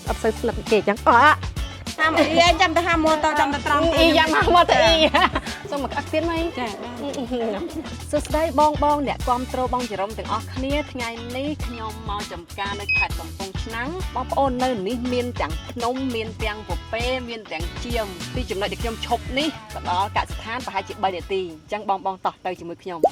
អត់សូវស្និទ្ធគេចឹងអ ហាមអ៊ីឯងចាំទៅហាមមាត់ទៅចាំទៅត្រង់ អ៊ីយ៉ាងមកមកទៅអ៊ីសូមមកអឹកទៀតមង ចា សួស្តីបងបងអ្នកគាំទ្របងចរំទាំងអស់គ្នាថ្ងៃនេះខ្ញុំមកចំការនៅខេត្តកំពង់ឆ្នាំងបងប្អូននៅនេះមានទាំងភ្នំមានទាំងពពែមានទាំងជាមពីចំណុចដែលខ្ញុំឈប់នេះទៅដល់កសិដ្ឋានប្រហែលជា3នាទីអញ្ចឹងបងបងតោះទៅជាមួយខ្ញុំប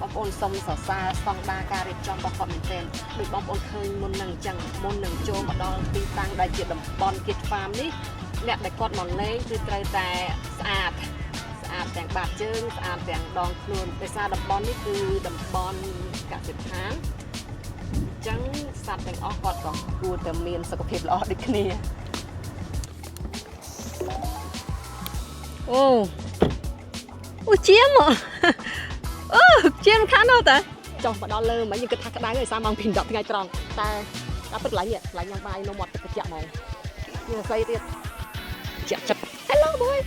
ងប្អូនសូមសរសើរស្តង់ដារការរៀបចំរបស់គាត់មែនទែនដូចបងប្អូនឃើញមុននឹងអញ្ចឹងមុននឹងចូលមកដល់ទីតាំងដែលជាតំបន់គិតហ្វាមនេះអ្នកដែលគាត់មកលេងគឺត្រូវតែស្អាតស្អាតទាំងបាតជើងស្អាតទាំងដងខ្លួនដោយសារតំបន់នេះគឺតំបន់កសិដ្ឋានអញ្ចឹងសត្វទាំងអស់គាត់ក៏គួរតែមានសុខភាពល្អដូចគ្នាអូអូជាម អូជាមខាននោះតាចុះមកដល់លើមិនយើងគិតថាក្តៅហើយសារម៉ោង2 10ថ្ងៃត្រង់តែដល់ពិតកន្លែងនេះកន្លែងញ៉ាំបាយនៅមាត់ទឹកត្រជាក់ហ្មងយើងស្អីទៀតត្រជាក់ចិត្ត Hello boy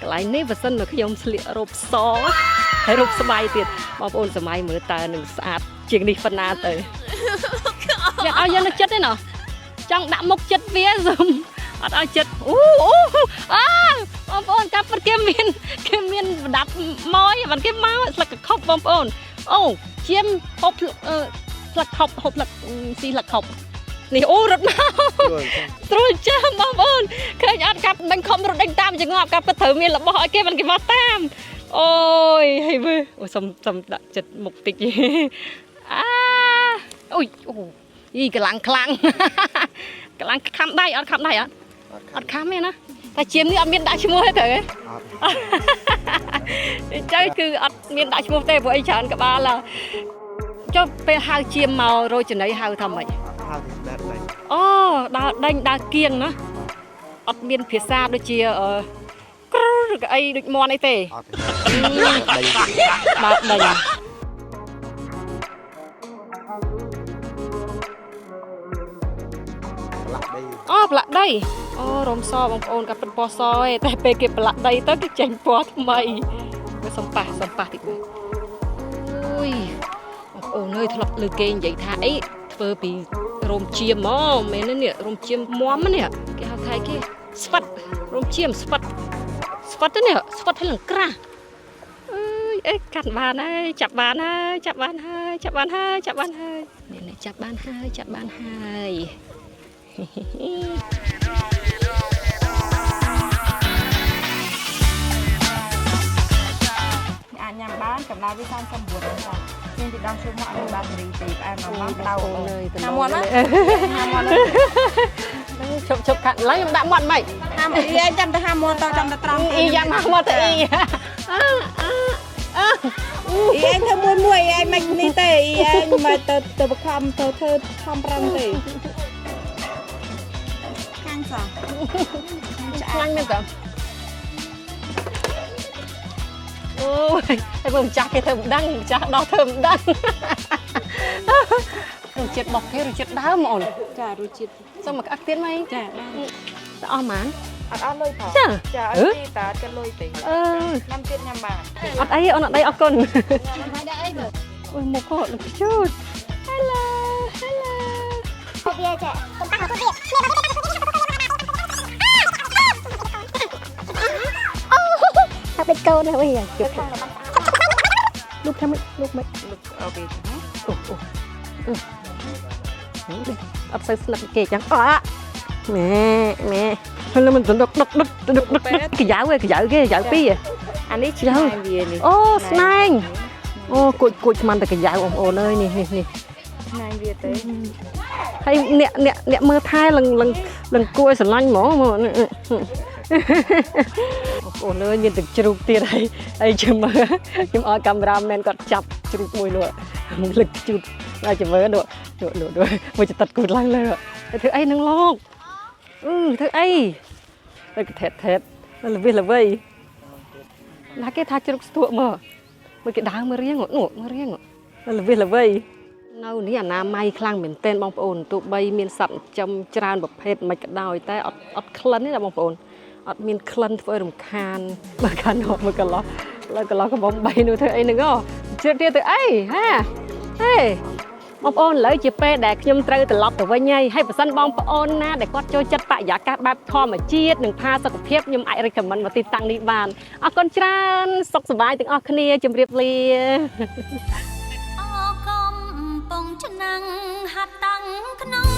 កន្លែងនេះបើសិនមកខ្ញុំស្លៀករ៉ូបសហើយរ៉ូបស្បៃទៀតបងប្អូនសម័យមើលតើនឹងស្អាតជាងនេះប៉ុណ្ណាទៅ យកឲ្យយើងនឹកចិត្តទេណោះចង់ដាក់មុខចិត្តវាសុំអត់ឲ្យចិត្តអូអូអើបងប្អូនកាប់ពិតគេមានគេមានប្រដាប់ម៉យបានគេមកស្លឹកកខប់បងប្អូនអូជាមហូបអឺស្លឹកខប់ហូបស្លឹកស៊ីស្លឹកខប់នេះអូរត់មក ស្រួលចាំបងប្អូនឃើញអត់កាប់មិនខំរត់ដេញតាមចងប់កាប់ពិតត្រូវមានរបស់ឲ្យគេមិនគេមកតាមអូយហើយមើលអូសុំសុំដាក់ចិត្តមុខតិចអាអូយអូយីកម្លាំងខ្លាំងកម្លាំងខំដៃអត់ខំដៃអត់អត់ខំទេណាតែជាមនេះអត់មានដាក់ឈ្មោះទេត្រូវទេ អត់ អញ្ចឹងគឺអត់មានដាក់ឈ្មោះទេព្រោះអីច្រើនក្បាលហើយចុះពេលហៅជាមមករោចនីហៅថាម៉េច ហៅបែបនេះ អូដើរដេញដើរគៀងណាអត់មានភាសាដូចជាអឺក្រឬក៏អីដូចមន់អីទេ អត់ដី ដើរដេញ ប្រឡាក់ដី អូប្រឡាក់ដីអូរោមសបងប្អូនក៏ពិតពណ៌សឯងតែពេលគេប្រឡាក់ដីទៅគេចេញពណ៌ថ្មីវាសំប៉ះសំប៉ះតិចមើលអូយបងប្អូនអើយធ្លាប់លើគេនិយាយថាអីធ្វើពីរោមជាមហ៎មែនទេនេះរោមជាមមនេះគេហៅថាអីគេស្វិតរោមជាមស្វិតស្វិតទេនេះស្វិតឲ្យនឹងក្រាស់ អើយអេកាត់បានហើយចាប់បានហើយចាប់បានហើយចាប់បានហើយចាប់បានហើយនេះនេះចាប់បានហើយចាប់បានហើយ អាចញ៉ាំបានកម្ដៅវា39ហ្នឹងចាមានពីដងជុំមកអត់មានបាក់តេរីទេផ្អែមមកក្ដៅ អូនអើយ ហាមមាត់ណាហាមមាត់ណា ឈប់ឈប់កាត់ឡើងខ្ញុំដាក់មាត់មិន ហាមអ៊ីឯងចាំទៅហាមមាត់ទៅចាំទៅត្រង់ អ៊ីយ៉ាងមកមកទៅអ៊ីអើអើអើ អ៊ីឯងធ្វើមួយមួយអ៊ីឯងមិននេះទេអ៊ីឯងមកទៅទៅបខំទៅធ្វើខំប្រឹងទេខាងសោះ ខ្លាញ់មែនតើអូយតែមើលម្ចាស់គេធ្វើមិនដឹងម្ចាស់ដោះធ្វើមិនដឹងរសជាតិរបស់គេរសជាតិដើមអូន ចារសជាតិ សូមមកអឹកទៀតមក ចាបាន ទៅអស់ហ្មង អត់អស់លុយផង ចា ចាអត់ទេតាអត់គិតលុយទេ អឺ ញ៉ាំទៀតញ៉ាំបាន អត់អីអូនអត់អីអរគុណអូយមកក៏លជូត Hello Hello វាចេះកុំតាំងទៅវាអូតែបិទកូនណាវិញជប់ លូកថាម៉េចលូកម៉េច លុកអវាចាណា អូអូអត់សូវស្និទ្ធគេចឹងអម៉ែម៉ែហើយមិនដុកដុកដុកដុកដុកកាយ៉ៅឯកាយ៉ៅគេកាយ៉ៅពីរ អានេះឆ្ងាញ់វានេះ អូស្នែងអូគួចគួចស្មានតែកាយ៉ៅបងប្អូនអើយនេះនេះនេះ ឆ្ងាញ់វាទេ ហើយអ្នកអ្នកអ្នកមើលថែលឹងលឹងលឹងគួរឲ្យស្រឡាញ់ហ្មងបងប្អូនអើយមានទឹកជ្រូកទៀតហើយហើយចាំមើលខ្ញុំឲ្យកាមេរ៉ាមែនគាត់ចាប់ជ្រូកមួយនោះលឹកជ្រូកឲ្យចាំមើលនោះនោះនោះមួយចតិតគូតឡើងលើធ្វើអីនឹងលោកអឺធ្វើអីទៅថេតថេតល្វីល្វីណាគេថាជ្រូកស្ទួកមកមួយគេដើរមើលរៀងនោះមើលរៀងល្វីល្វី នៅនេះអនាម័យខ្លាំងមែនទែនបងប្អូនទោះបីមានសត្វចិញ្ចឹមច្រើនប្រភេទមិនក៏ដោយតែអត់អត់ក្លិនទេណាបងប្អូនអត់មានក្លិនធ្វើឲ្យរំខានបើកាលនោះមកកន្លោះលើកន្លោះកំបំបីនោះធ្វើអីហ្នឹងហ៎ជ្រាបទៀតទៅអីហាហេបងប្អូនឥឡូវជាពេលដែលខ្ញុំត្រូវត្រឡប់ទៅវិញហើយហើយបើសិនបងប្អូនណាដែលគាត់ចូលចិត្តបរិយាកាសបែបធម្មជាតិនិងផាសុកភាពខ្ញុំអាច recommend មកទីតាំងនេះបានអរគុណច្រើនសុខសប្បាយទាំងអស់គ្នាជម្រាបលា អកំពងឆ្នាំងហាត់តាំងក្នុង